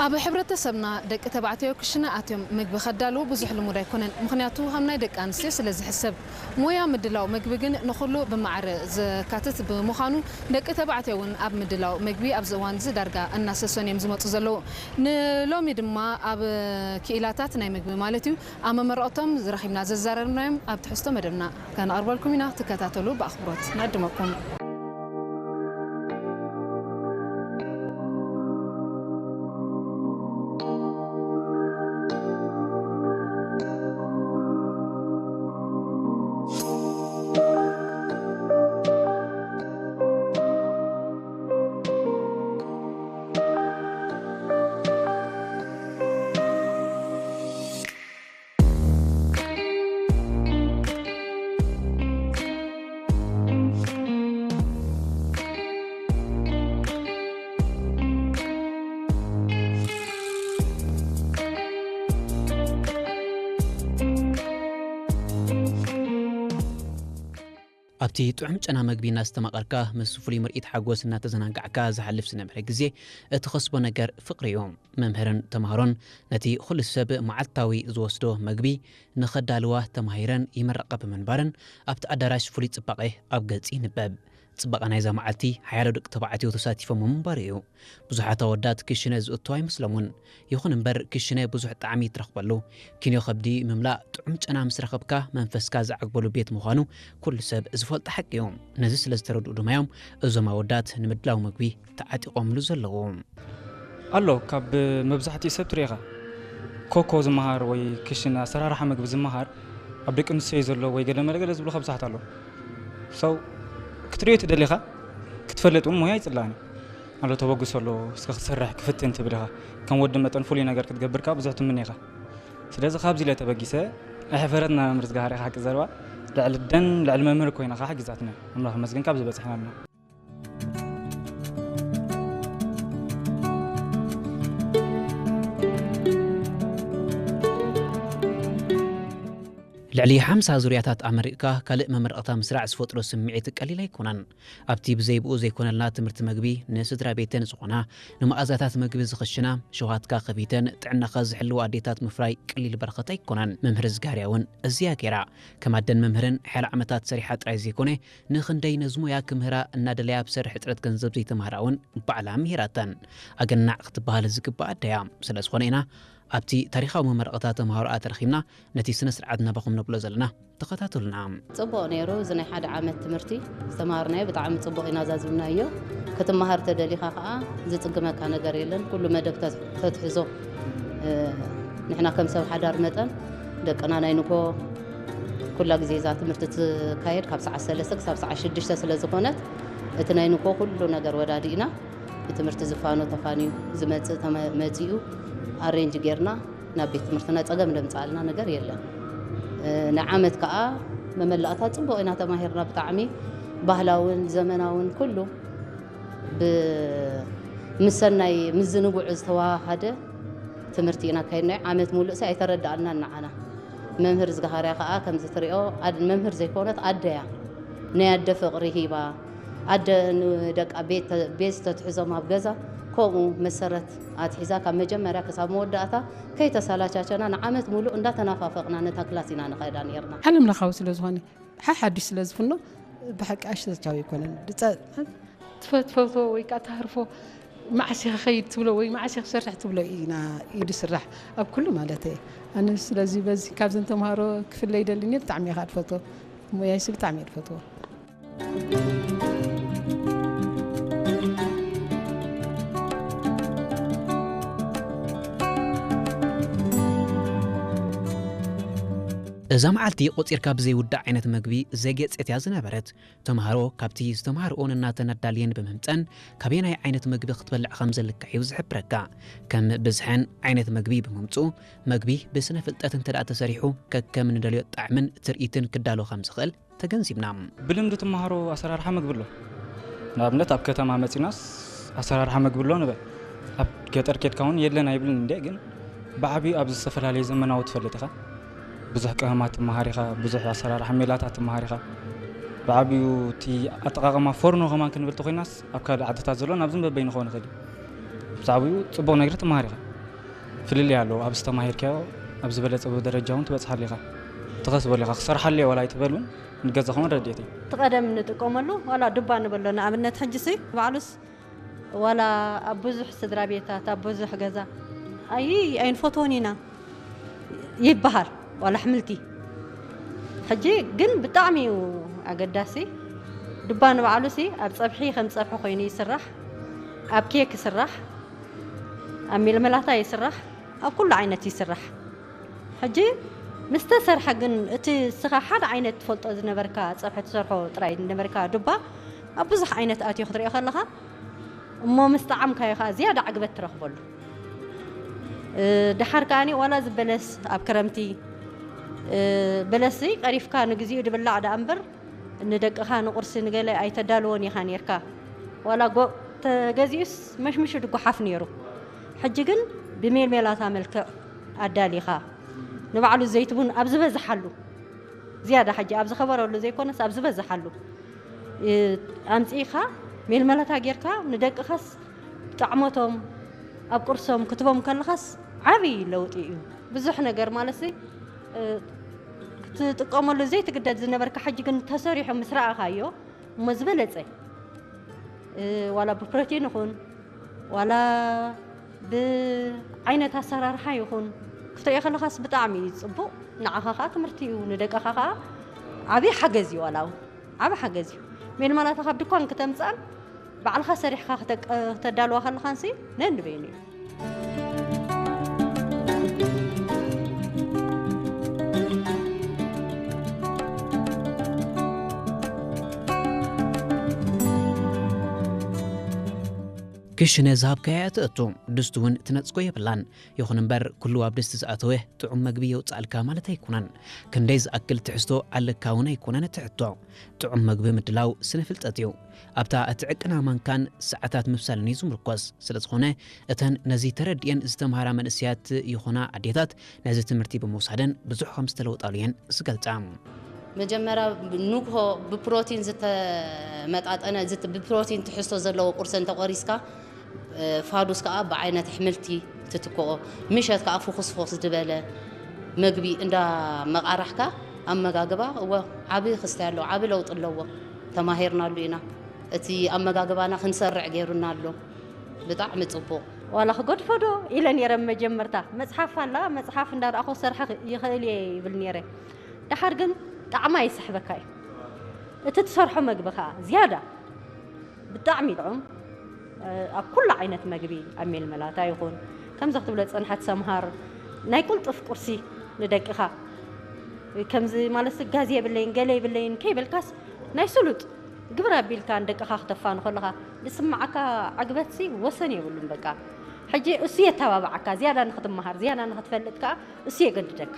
ኣብ ሕብረተሰብና ደቂ ተባዕትዮ ክሽነ ኣትዮም ምግቢ ከዳልዉ ብዙሕ ልሙድ ኣይኮነን። ምኽንያቱ ሃም ናይ ደቂ ኣንስትዮ ስለ ዝሕሰብ። ሞያ ምድላው ምግቢ ግን ንኹሉ ብማዕረ ዘካትት ብምዃኑ ደቂ ተባዕትዮ እውን ኣብ ምድላው ምግቢ ኣብዚ እዋን እዚ ዳርጋ እናሰሰኑ እዮም ዝመፁ ዘለዉ። ንሎሚ ድማ ኣብ ክኢላታት ናይ ምግቢ ማለት እዩ ኣብ መመረቕቶም ዝረኺብና ዘዛረብናዮም ኣብ ትሕዝቶ መደብና ከነቕርበልኩም ኢና። ትከታተሉ ብኣኽብሮት ንዕድመኩም። ኣብቲ ጥዑም ጨና መግቢ እናስተማቐርካ፣ ምስ ፍሉይ ምርኢት ሓጎስ እናተዘናጋዕካ ዝሓልፍ ዝነበረ ግዜ፣ እትኸስቦ ነገር ፍቕሪ እዩ። መምህርን ተምሃሮን ነቲ ኩሉ ሰብ መዓልታዊ ዝወስዶ መግቢ ንኸዳልዋ ተማሂረን ይምረቓ ብምንባረን፣ ኣብቲ ኣዳራሽ ፍሉይ ጽባቐ ኣብ ገጽ ይንበብ። ጽባቐ ናይዛ መዓልቲ ሓያሎ ደቂ ተባዕትዮ ተሳቲፎም ምንባሩ እዩ። ብዙሓት ኣወዳት ክሽነ ዝእቱ ኣይመስሎምን። ይኹን እምበር፣ ክሽነ ብዙሕ ጣዕሚ ትረኽበሉ። ኪንዮ ከብዲ ምምላእ ጥዑም ጨና ምስ ረኸብካ መንፈስካ ዝዓግበሉ ቤት ምዃኑ ኩሉ ሰብ ዝፈልጦ ሓቂ እዩ። ነዚ ስለ ዝተረድኡ ድማ እዮም እዞም ኣወዳት ንምድላው ምግቢ ተዓጢቖምሉ ዘለዉ። ኣሎ፣ ካብ መብዛሕትኡ ሰብ ትሪኢኻ ኮኮ ዝመሃር ወይ ክሽነ ኣሰራርሓ ምግቢ ዝመሃር ኣብ ደቂ ኣንስትዮ እዩ ዘሎ ወይ ገለ መለ ገለ ዝብሉኻ ብዙሓት ኣለዉ። ሰው ክትሪኦ ትደሊኻ ክትፈልጥ እውን ሞያ ይጽላእን እዩ። ኣሎ ተበግሶ ኣሎ፣ እስከ ክትሰርሕ ክፍትን ትብል ኢኻ። ከም ወዲ መጠን ፍሉይ ነገር ክትገብር ከኣ ብዙሕ ትምነ ኢኻ። ስለዚ ካብዚ ኢለ ተበጊሰ ኣይሕፈረትና መምህር ዝገሃር ኢኻ ሓቂ ዘረባ። ልዕሊ ደን ልዕሊ መምህር ኮይና ኸዓ ሓጊዛትና። ኣምላኽ ይመስገን ካብዚ በጺሕና ኣለና። ልዕሊ ሓምሳ ዙርያታት ኣመሪቕካ ካልእ መመረቕታ ምስራዕ ዝፈጥሮ ስምዒት ቀሊል ኣይኮነን። ኣብቲ ብዘይ ብኡ ዘይኮነልና ትምህርቲ መግቢ ንስድራ ቤተን ዝኾና፣ ንመኣዛታት መግቢ ዝኽሽና፣ ሸውሃትካ ከፊተን ጥዕናኻ ዝሕልዋ ኣዴታት ምፍራይ ቀሊል በረኸት ኣይኮነን። መምህር ዝጋርያ እውን እዚያ ገይራ። ከም ኣደን መምህርን ሓያሎ ዓመታት ሰሪሓ ጥራይ ዘይኮነ፣ ንኽንደይ ነዚ ሞያ ክምህራ እናደለያ ብሰርሕ እጥረት ገንዘብ ዘይተማህራ እውን ባዕላ ምሂራተን። ኣገናዕ ክትበሃል ዝግባኣ ኣደያ። ስለ ዝኾነ ኢና ኣብቲ ታሪኻዊ መመረቕታ ተምሃሮኣ ተረኺብና ነቲ ስነ ስርዓት ናባኹም ነብሎ ዘለና። ተኸታተሉና። ጽቡቕ ነይሩ። እዚ ናይ ሓደ ዓመት ትምህርቲ ዝተማሃርናዮ ብጣዕሚ ጽቡቕ ኢና ዛዚምናዮ። ክትመሃር ተደሊኻ ከኣ ዝጽግመካ ነገር የለን። ኩሉ መደብ ተ-፣ ተትሕዞ፣ እ፣ ንሕና ከም ሰብ ሓዳር መጠን ደቅና ናይ ንግሆ ኩላ ግዜ እዛ ትምህርቲ ትካየድ ካብ ሰዓት ሰለስተ ክሳብ ሰዓት ሽዱሽተ ስለ ዝኾነት እቲ ናይ ንግሆ ኩሉ ነገር ወዳዲእና ብትምህርቲ ዝፋኖ ተፋንዩ ዝመጽእ ተመ-፣ መጺኡ ኣሬንጅ ጌርና ናብ ቤት ትምህርትና ጸገም ደምጽኣልና ነገር የለን። እ፣ ንዓመት ከኣ መመላእታ ጽቡቕ ኢና ተማሂርና። ብጣዕሚ ባህላውን ዘመናውን ኩሉ ብ-፣ ምስ ሰናይ ምዝንጉዕ ዝተዋሃደ ትምህርቲ ኢና ኣካይድናዮ። ዓመት ሙሉእ ሲ ኣይተረድኣልናን ንዓና። መምህር ዝገሃርያ ከኣ ከምዚ ትሪኦ ኣድ-፣ መምህር ዘይኮነት ኣደያ ናይ ኣደ ፍቕሪ ሂባ፣ ኣደ ንደቃ ቤት ተ-፣ ቤዝ ተትሕዞም ኣብ ገዛ፣ ከምኡ መሰረት ኣትሒዛ ካብ መጀመርያ ክሳብ መወዳእታ ከይተሰላቻቸና ንዓመት ሙሉእ እንዳተናፋፈቕና ነታ ክላስ ኢና ንኸዳ ነይርና። ዓለም ለኻዊ ስለ ዝኾነ፣ ሓሓዱሽ ስለ ዝፍኖ፣ ብሓቂ ኣሽተቻዊ ኣይኮነን። ድጸ-፣ ትፈ-፣ ትፈትዎ ወይ ከኣ ተህርፎ፣ መዓስ ኢኻ ኸይድ ትብሎ ወይ መዓስ ኢኻ ክሰርሕ ትብሎ ኢና፣ እዩ ዝስራሕ ኣብ ኩሉ ማለት እየ። ኣነ ስለዚ በዚ ካብዘን ተምሃሮ ክፍለ ይደልን እየ፣ ብጣዕሚ እየ ከዓ ዝፈትዎ። ሞያይሲ ብጣዕሚ እየ ዝፈትዎ። እዛ መዓልቲ ቆጺርካ ብዘይውዳእ ዓይነት መግቢ ዘጌጸት እያ ዝነበረት። ተምሃሮ ካብቲ ዝተምሃርኦን እናተን ኣዳልየን ብምምጸን ካበየናይ ዓይነት መግቢ ክትበልዕ ከም ዘለካ እዩ ዝሕብረካ። ከም ብዝሐን ዓይነት መግቢ ብምምጽኡ፣ መግቢ ብስነ ፍልጠት እንተ ደኣ ተሰሪሑ፣ ከከም ንደልዮ ጣዕምን ትርኢትን ክዳሎ ከም ዝኽእል ተገንዚብና። ብልምዲ ትመሃሮ ኣሰራርሓ መግቢ ኣሎ። ንኣብነት ኣብ ከተማ መጺናስ ኣሰራርሓ መግቢ ኣሎ ንበል። ኣብ ገጠር ኬድካ እውን የለን ኣይብልን እንዴ፣ ግን ብዓብዩ ኣብዚ ዝተፈላለየ ዘመናዊ ትፈልጥ ኢኻ። ብዙሕ ቀመማት ትመሃር ኢኻ፣ ብዙሕ ኣሰራርሓ ሜላታት ትመሃር ኢኻ። ብዓብዩ እቲ ኣጠቓቕማ ፎርኖ ከማን ክንብል ተኾይናስ ኣብ ካልእ ዓድታት ዘሎ ናብዚ በበይኑ ክኸውን ይኽእል እዩ። ብዛዕባኡ ጽቡቕ ነገር ትመሃር ኢኻ። ፍልልይ ኣለዎ። ኣብዚ ተማሂርካዮ ኣብ ዝበለጸ ደረጃ እውን ትበጽሓሉ ኢኻ። ትኸስበሉ ኢኻ። ክሰርሓሉ እየ ዋላ ኣይትበል እውን ንገዛኹም ረድኤት እዩ። እቲ ቀደም እንጥቀመሉ ዋላ ዱባ ንበሎ ንኣብነት ሕጂ ሲ ባዕሉስ ዋላ ኣብ ብዙሕ ስድራ ቤታት ኣብ ብዙሕ ገዛ ኣይ ኣይንፈትዎን ኢና ይበሃል ዋላ ኣሕምልቲ። ሕጂ ግን ብጣዕሚ እዩ ኣገዳሲ። ዱባ ንባዕሉ ሲ ኣብ ጸብሒ ከም ጸብሒ ኮይኑ ይስራሕ፣ ኣብ ኬክ ይስራሕ፣ ኣብ ሜልመላታ ይስራሕ፣ ኣብ ኩሉ ዓይነት ይስራሕ። ሕጂ ምስ ተሰርሐ ግን እቲ ንስኻ ሓደ ዓይነት ትፈልጦ ዝነበርካ ጸብሒ ትሰርሖ ጥራይ ዝነበርካ ዱባ ኣብ ብዙሕ ዓይነት ኣትዮ ክትሪኦ ከለኻ እሞ ምስ ጠዓምካዮ ከዓ ዝያዳ ዕግበት ትረኽበሉ። እ፣ ደሓር ከኣኒ ዋላ እዚ በለስ ኣብ ክረምቲ እ፣ በለስ ቀሪፍካ ንግዚኡ ድብላዕ ደኣ እምበር ንደቅኻ ንቁርሲ ንገለ ኣይተዳልዎን ኢኻ ኔርካ። ዋላ ጎ ተገዚኡስ መሽምሹ ድጓሓፍ ኔሩ። ሕጂ ግን ብሜልሜላታ መልክዕ ኣዳሊኻ ንባዕሉ ዘይትቡን ኣብ ዝበዝሓሉ ዝያዳ ሕጂ ኣብ ዝኸበረሉ ዘይኮነስ ኣብ ዝበዝሓሉ እ፣ ኣምጺእኻ ሜልመለታ ጌርካ ንደቅኻስ ጣዕሞቶም ኣብ ቁርሶም ክትቦም ከለኻስ ዓብዪ ለውጢ እዩ። ብዙሕ ነገር ማለት ሲ እ፣ ክትጥቀመሉ ዘይትግደድ ዝነበርካ ሕጂ ግን ተሰሪሑ ምስ ረኣኻዮ እሞ ዝበለጸ እ፣ ዋላ ብፕሮቲን ይኹን ዋላ ብዓይነት ኣሰራርሓ ይኹን ክትሪኦ ከለኻስ ብጣዕሚ እዩ ጽቡቕ። ንዓኻ ኸዓ ትምህርቲ እዩ፣ ንደቅኻ ኸዓ ዓብዪ ሓገዝ እዩ። ዋላ እውን ዓቢ ሓገዝ እዩ። ሜልመላታ ካብ ድኳን ክተምጽኣን ባዕልኻ ሰሪሕካ ክተቀ-፣ ክተዳልዋ ከለኻንሲ ነንበይኑ እዩ። ክሽነ ዝሃብካያ ትእቱ፣ ድስቲ እውን ትነጽጎ የብላን። ይኹን እምበር፣ ኩሉ ኣብ ድስቲ ዝኣተወ ጥዑም መግቢ የውጽኣልካ ማለት ኣይኮነን። ክንደይ ዝኣክል ትሕዝቶ ኣለካ እውን ኣይኮነን እቲ ሕቶ። ጥዑም መግቢ ምድላው ስነ ፍልጠት እዩ። ኣብታ እትዕቅና ማንካን ሰዓታት ምብሳልን እዩ ዝምርኮስ። ስለ ዝኾነ፣ እተን ነዚ ተረዲኤን ዝተምሃራ መንእሰያት ይኾና ኣዴታት፣ ነዚ ትምህርቲ ብምውሳደን ብዙሕ ከም ዝተለውጣሉ እየን ዝገልጻ። መጀመርያ ንግሆ ብፕሮቲን ዝተመጣጠነ፣ ዝት-፣ ብፕሮቲን ትሕዝቶ ዘለዎ ቁርሲ እንተቆሪስካ፣ እ፣ ፋዱስ ከኣ ብዓይነት ኣሕምልቲ ትትክኦ። ምሸት ከኣ ፍኹስፉስ ዝበለ መግቢ እንዳ መቃራሕካ ኣመጋግባ፣ እወ፣ ዓቢ ክስታይ ኣለዎ፣ ዓቢ ለውጢ ኣለዎ። ተማሂርናሉ ኢና። እቲ ኣመጋግባና ክንሰርዕ ገይሩና ኣሎ። ብጣዕሚ ጽቡቕ። ዋላ ክገድፎ ዶ ኢለ ነይረ መጀመርታ። መጽሓፍ ኣላ፣ መጽሓፍ እንዳረኣኹ ክሰርሐ ይኽእል እየ ይብል ነይረ። ደሓር ግን ጣዕማ ይስሕበካ እዩ። እቲ ትሰርሖ መግቢ ከኣ ዝያዳ ብጣዕሚ ጥዑም፣ እ፣ ኣብ ኩሉ ዓይነት መግቢ፣ ኣብ ሜልመላታ ይኹን፣ ከምዚ ክትብሎ ዝጸንሐት ሰምሃር፣ ናይ ቅልጡፍ ቁርሲ ንደቅኻ፣ ከምዚ ማለት ጋዝ የብለይን፣ ገለ የብለይን ከይበልካስ፣ ናይ ስሉጥ ግብር ኣቢልካ ንደቅኻ ክተፋኑ ከለኻ፣ ዝስምዓካ ዕግበትሲ ወሰን የብሉን በቃ። ሕጂ እሱ የተባብዓካ፣ ዝያዳ ንኽትመሃር፣ ዝያዳ ንኽትፈልጥ ከኣ እሱ የገድደካ።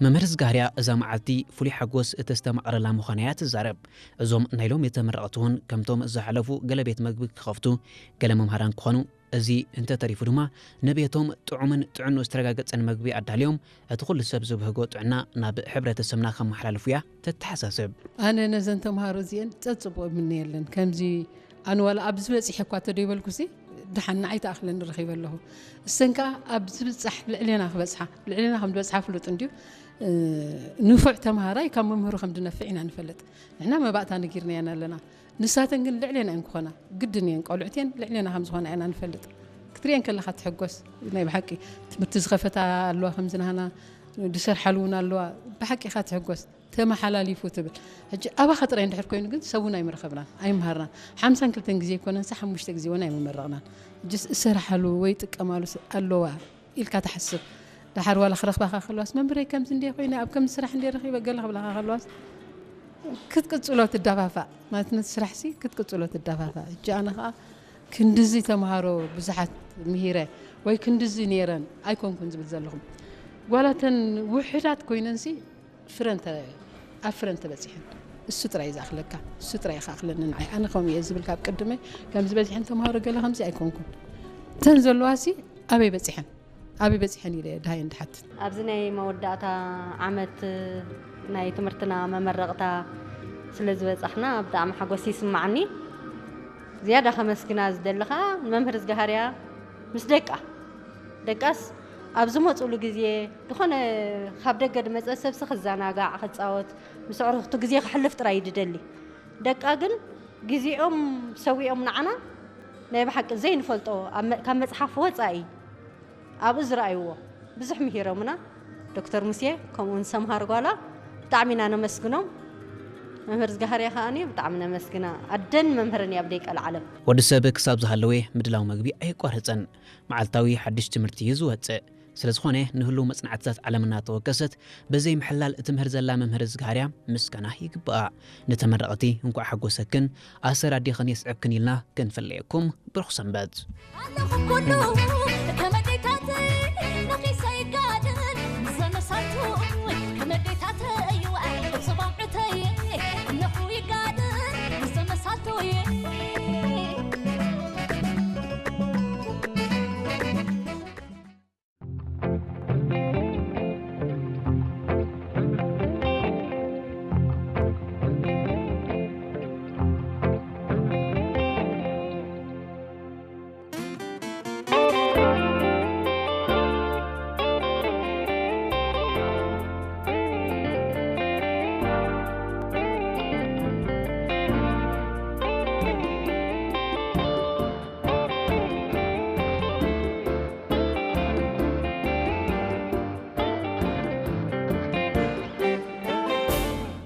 መምህር ዝጋርያ እዛ መዓልቲ ፍሉይ ሓጎስ እተስተማቕረላ ምዃና እያ ትዛረብ። እዞም ናይ ሎሚ ተመረቕቲ እውን ከምቶም ዝሓለፉ ገለ ቤት መግቢ ክኸፍቱ፣ ገለ መምሃራን ክኾኑ፣ እዚ እንተተሪፉ ድማ ንቤቶም ጥዑምን ጥዕንኡ ዝተረጋገጸን መግቢ ኣዳልዮም፣ እቲ ኩሉ ሰብ ዝብህጎ ጥዕና ናብ ሕብረተሰብና ከመሓላልፉ እያ ተተሓሳስብ። ኣነ ነዘን ተምሃሮ እዚአን ጸጽቦ እምነየለን። ከምዚ ኣነ ዋላ ኣብዚ በጺሐ እኳ ተደይበልኩሲ፣ ደሓን ንዓይ ተኣኽለኒ ረኺበ ኣለኹ። እሰን ከኣ ኣብ ዝብጻሕ ልዕሌና ክበጽሓ፣ ልዕሌና ከም ዝበጽሓ ፍሉጥ እንድዩ። እ፣ ንፉዕ ተምሃራይ ካብ መምህሩ ከም ዝነፍዕ ኢና ንፈልጥ። ንሕና መባእታ ነጊርናየን ኣለና። ንሳተን ግን ልዕሌና እየን ክኾና። ግድን እየን፣ ቆልዑት እየን፣ ልዕሌና ከም ዝኾና ኢና ንፈልጥ። ክትሪኤን ከለኻ ትሕጎስ። ናይ ብሓቂ ትምህርቲ ዝኸፈታ ኣለዋ ከምዚ ናህና ድሰርሓሉ እውን ኣለዋ። ብሓቂ ኢኻ ትሕጎስ፣ ተመሓላሊፉ ትብል። ሕጂ ኣባኻ ጥራይ እንድሕር ኮይኑ ግን ሰብውን ኣይምረኸብናን ኣይምሃርናን። ሓምሳን ክልተን ግዜ ኣይኮነንስ ሓሙሽተ ግዜ እውን ኣይምመረቕናን። ሕጅስ እሰርሓሉ ወይ ጥቀማሉ ኣለዋ ኢልካ ትሓስብ። ደሓር ዋላ ክረኽባኻ ከለዋስ መምህረይ ከምዚ እንደ ኮይነ ኣብ ከምዚ ስራሕ እንደ ረኺበ ገለ ክብላኻ ከለዋስ ክትቅጽሎ ትዳፋፋእ ማለት ነቲ ስራሕሲ ክትቅጽሎ ትዳፋፋእ። ሕጂ ኣነ ኸዓ ክንድዚ ተምሃሮ ብዙሓት ምሂረ ወይ ክንድዚ ነይረን ኣይኮንኩን ዝብል ዘለኹም። ጓላተን ውሕዳት ኮይነንሲ ፍረን ተ- ኣብ ፍረን ተበፂሐን። እሱ ጥራይ ዝኣኽለካ፣ እሱ ጥራይ ይኽኣኽለኒ ንዓይ። ኣነ ከምኡ እየ ዝብል ካብ ቅድመይ ከምዚ በዚሐን ተምሃሮ ገለ ከምዚ ኣይኮንኩን። እተን ዘለዋሲ ኣበይ በፂሐን ኣበይ በፂሐን ኢለ ድሃየን ድሓትን። ኣብዚ ናይ መወዳእታ ዓመት ናይ ትምህርትና መመረቕታ ስለ ዝበጻሕና ብጣዕሚ ሓጎስ ይስማዓኒ። ዝያዳ ከመስግና ዝደሊ ኸኣ ንመምህር ዝገሃርያ ምስ ደቃ፣ ደቃስ ኣብ ዝመጹሉ ግዜ ዝኾነ ካብ ደገ ዝመጸ ሰብሲ ክዘናጋዕ ክጻወት ምስ ኣዕሩኽቱ ግዜ ከሕልፍ ጥራይ እዩ ዝደሊ። ደቃ ግን ግዜኦም ሰዊኦም ንዓና ናይ ብሓቂ ዘይንፈልጦ ኣብ መ- ካብ መጽሓፍ ወጻኢ ኣብኡ ዝረኣይዎ ብዙሕ ምሂሮምና። ዶክተር ሙሴ ከምኡውን ሰምሃር ጓላ ብጣዕሚ ኢና ነመስግኖም። መምህር ዝጋሃርያ ከኣኒ ብጣዕሚ ነመስግና። ኣደን መምህርን እያ ብደይ ቀልዓለም። ወዲ ሰብ ክሳብ ዝሃለወ ምድላው መግቢ ኣየቋርጽን። መዓልታዊ ሓድሽ ትምህርቲ እዩ ዝወጽእ። ስለ ዝኾነ ንህሉው መጽናዕትታት ዓለም እናተወከሰት ብዘይ ምሕላል እትምህር ዘላ መምህር ዝጋሃርያ ምስጋና ይግባኣ። ንተመረቕቲ እንኳዕ ሓጎሰክን ኣሰር ኣዴኽን የስዕብክን ኢልና ክንፍለየኩም። ብሩኽ ሰንበት። ኣለኹ ኩሉ ተመዲካት